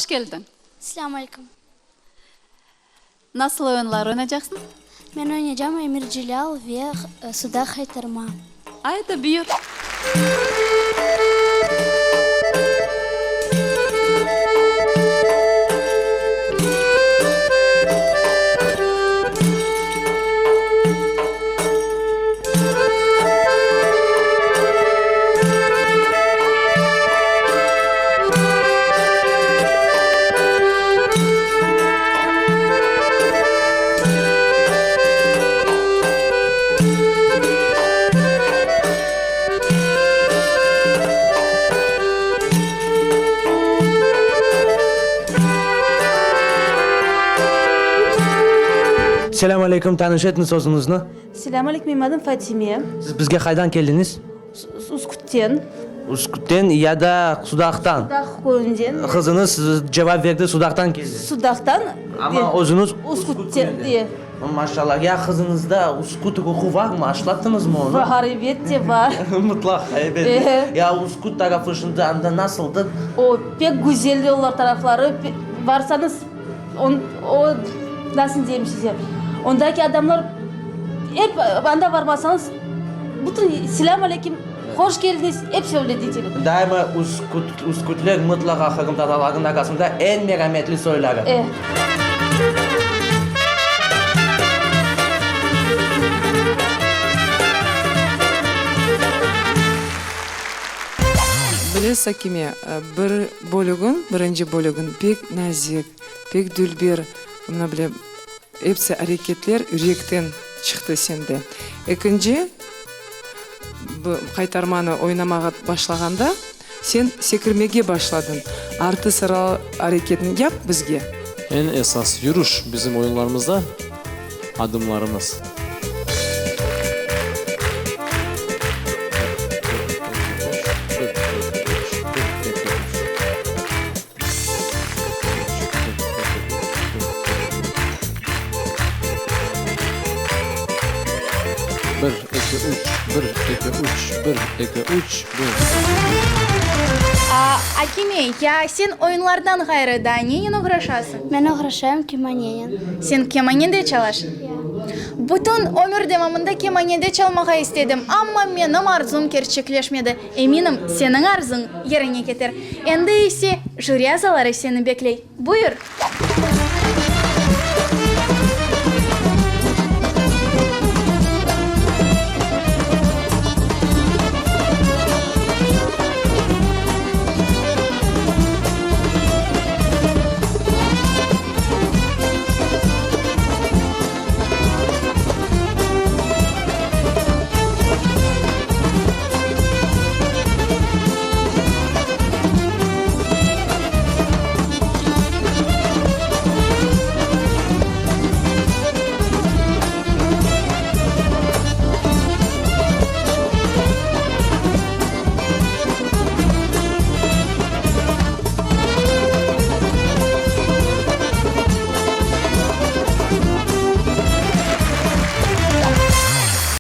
Hoş keldiñ. Selâm aleyküm. Nasıl oyunlar oynaycaqsıñ? Men oynaycam Emir Celâl ve Sudaq Haytarma. Ayda, buyur. Selâm aleyküm, tanış etiñiz özüñizni. Selâm aleyküm, menim adım Fatime. Siz bizge qaydan keldiñiz? Üskütten. Üskütten ya da Sudaqtan? Sudaq köyünden. Qızıñız cevap berdi, Sudaqtan keldi. Sudaqtan. Amma özüñiz Üskütten. E. Maşallah. Ya qızıñızda Üsküt ruhu varmı? Aşlattıñızmı onı? Var, elbette, var. Mıtlaq, elbette. Ya Üsküt tarafı şimdi anda nasıldır? O, pek güzel yollar tarafları. Barsañız, o, nasıl deyim size, ondaki adamlar ep anda barmasañız, bütün selâm aleyküm, hoş keldiñiz, episi öyle deyler. Daima üskütler mıtlaqa qırımtatarlarnıñ arasında eñ merametli soyları. E. Bilesiz, Akime, bir bölügiñ, birinci bölügiñ pek nazik, pek dülber, mına bile, episi areketler yürekten çıqtı sende. Ekinci, bu qaytarmanı oynamağa başlağanda, sen sekirmege başladıñ. Artı sıra areketini yap bizge. Eñ esas yürüş bizim oyunlarımızda adımlarımız. Bir, eki, üç, bir, eki, üç, bir, eki, üç, bir. Akime, ya sen oyunlardan ğayrı daa nenen oğraşasıñ? Men oğraşayım kemanenen. Sen kemanede çalasıñ? Ya. Bütün ömür devamında kemanede çalmağa istedim, amma menim arzum kerçekleşmedi. Eminim, seniñ arzuñ yerine keter. Endi ise jüri azaları seni bekley. Buyur!